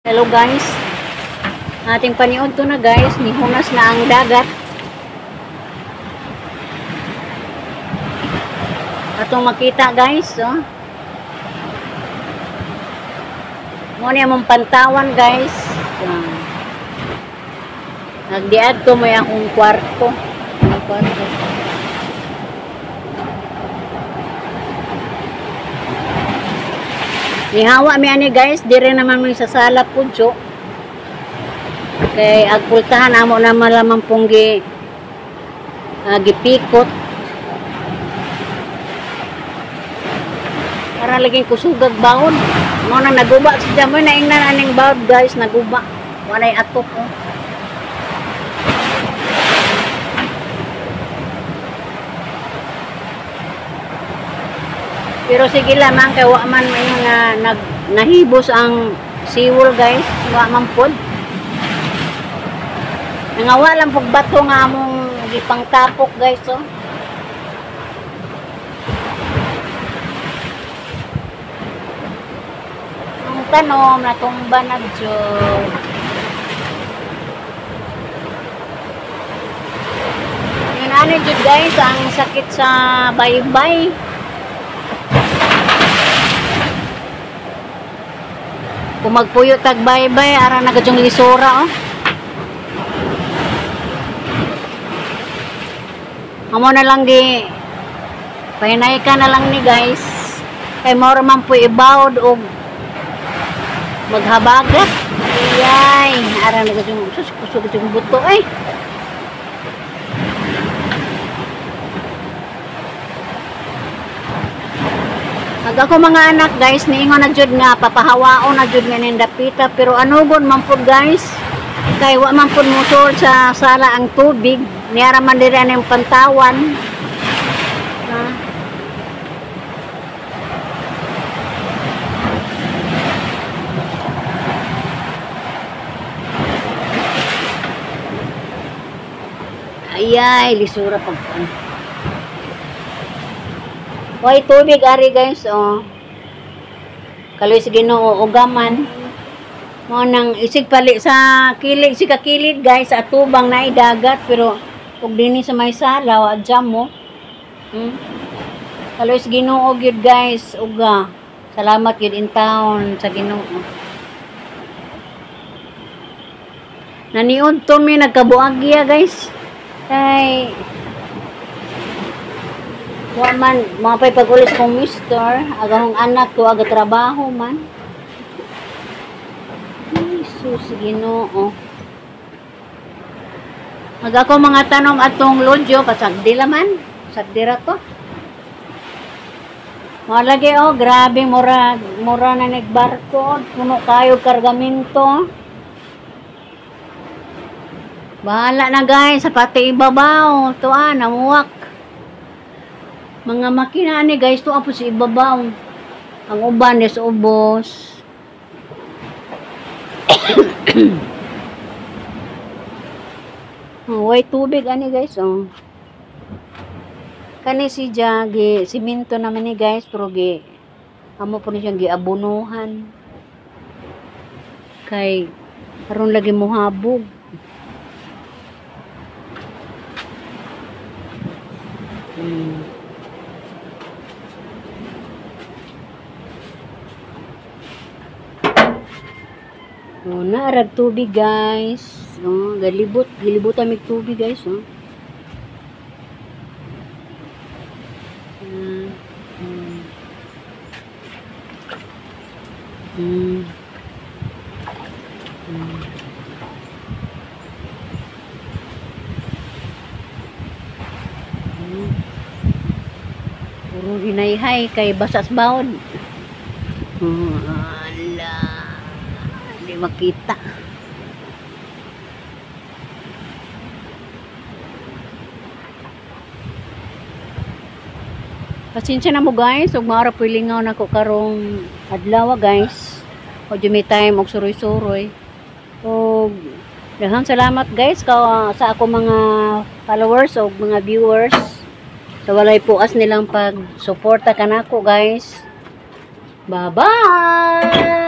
Hello guys. Ating paniod to na guys, nihunas na ang dagat. Atong makita guys, oh. Mo ni among pantawan guys. Nagdiad ko may akong kwarto. Ang kwarto. Nihawa mi ani guys, dire naman mi sa sala pudyo. Kay agpultahan amo na malamang pong gipikot. Para laging kusugag baon. Mo nang naguba si Jamoy, naingnan aning baon guys, naguba. Walay atok oh. Pero sige lamang kay wa man may nga nahibos ang seawall guys, wa man pod. Nangawa lang pug bato nga among gipangtapok guys oh. Ang tanom natumba na jud. Yun ani jud guys ang sakit sa baybay. Kung magpuyo tag baybay, ara na gadyong lisura oh. Amo na lang di pahinay ka na lang ni guys. Kay mao ra man po ibawd og maghabagat. Ayay, ara na gadyong sus kusog gadyong buto ay. Ag ako mga anak guys, niingon na jud nga papahawaon na jud nga ning dapita, pero anugon man pud guys kay wa man pud mosol sa sala ang tubig, niara man diri aning pantawan. Ha? Ayay, lisura pag Way tubig ari guys oh. Kaloy sa Ginoo ugaman. Mo nang isig pali sa kilid, isig ka kilid guys sa atubang naay dagat pero ug dinhi sa may sala wa jam mo. Kaloy sa Ginoo gyud guys uga. Salamat gyud in town sa Ginoo. Naniud to mi nagkabuagya guys. Kay wa man mga pay pag-ulis kong mister, agahong anak ko aga trabaho man. Jesus Ginoo. Mag ako mga tanom atong lodyo pasagdi laman, sagdi ra to. Mga lagi oh, grabe mura mura na nagbarko, puno kayo kargamento. Bahala na guys, sa pati ibabaw, to ah, namuwak. Mga makina ni guys, to po sa ibabaw. Ang uban is ubos. Oh, way tubig ani guys oh. Kani si Jagi, simento naman ni guys, pero gi amo po ni siyang giabunuhan. Kay aron lagi mohabog. Oh, naarag tubig guys. Oh, galibot, gilibutan mig tubig guys, oh. Puro hinayhay kay basas baon. Ala. Hindi makita. Pasensya na mo guys, ug maara po lingaw nako karong adlaw guys. O may time og suroy-suroy. Og daghang salamat guys ka sa ako mga followers og mga viewers. Sa walay puas nilang pag-suporta kanako guys. Bye-bye.